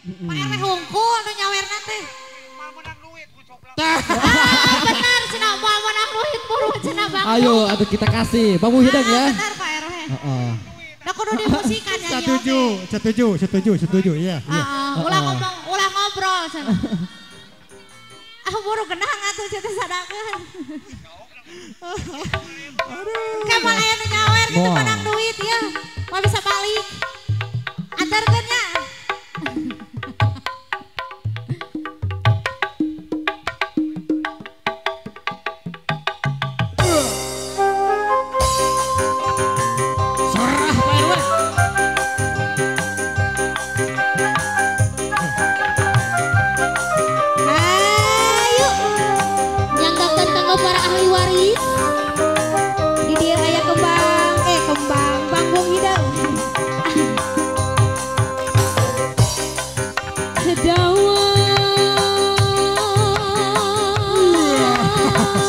Pak RW hungkul nu nyawerna teh. Moal menang duit ku coplak. Ah, benar cenah moal menang duit buru cenah Bang. Ayo atuh kita kasih bambu hideung ya. Benar Pak RW. Heeh. Da kudu dimusikan ya. Setuju, setuju, setuju, setuju, iya, iya. Ulah ngomong, ulah ngobrol cenah. Ah buru genang atuh cenah sadakeun. Aduh. Kayak moal aya nu nyawer gitu menang duit ya. Moal bisa balik. Antarkeun nya. Serah Pak RW. Ayo. Nyanggakeun kanggo para ahli waris. Di dieu aya kembang, kembang panggung hideung.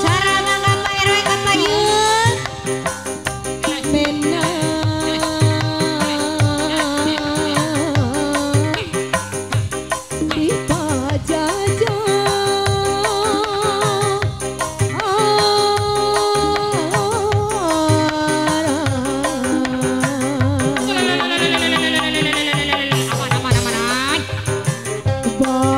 Sarana mangga Pak RW ka payun. Aman aman aman. Aman.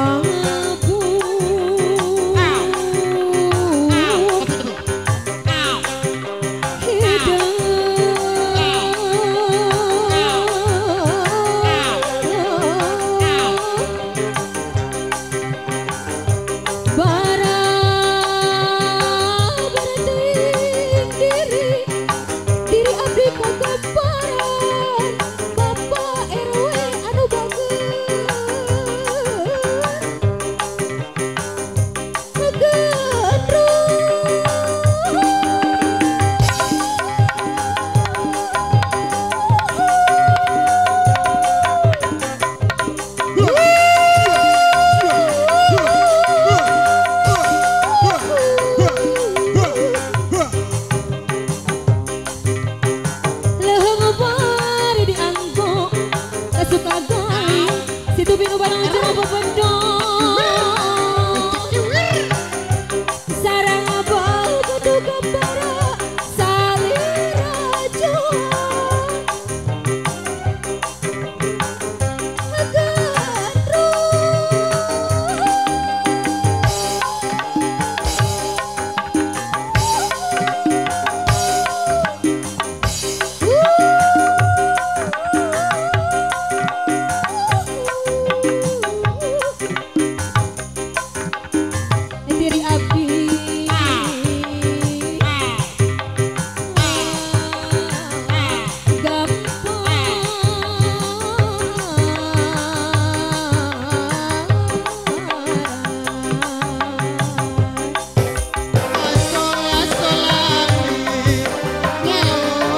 Nya,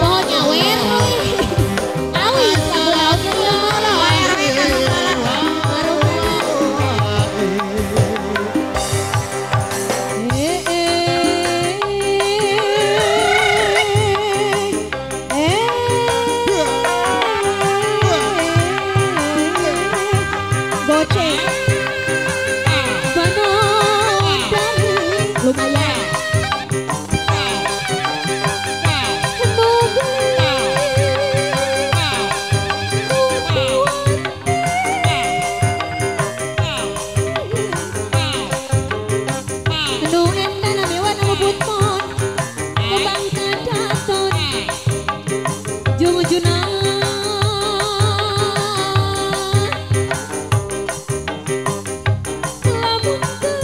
poho nyawer. Awis lagu naon ieu mah. Pak RW ka salah. Goceng. Lumayan. Nu endana mewan buton, kembang kadaton, jujuna. Lamun teu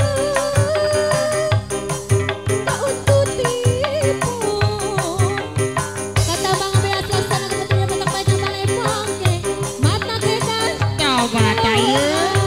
kata Bang Beas laksana ketemu petak panjang balai pongke, mata kekan Coba tanya.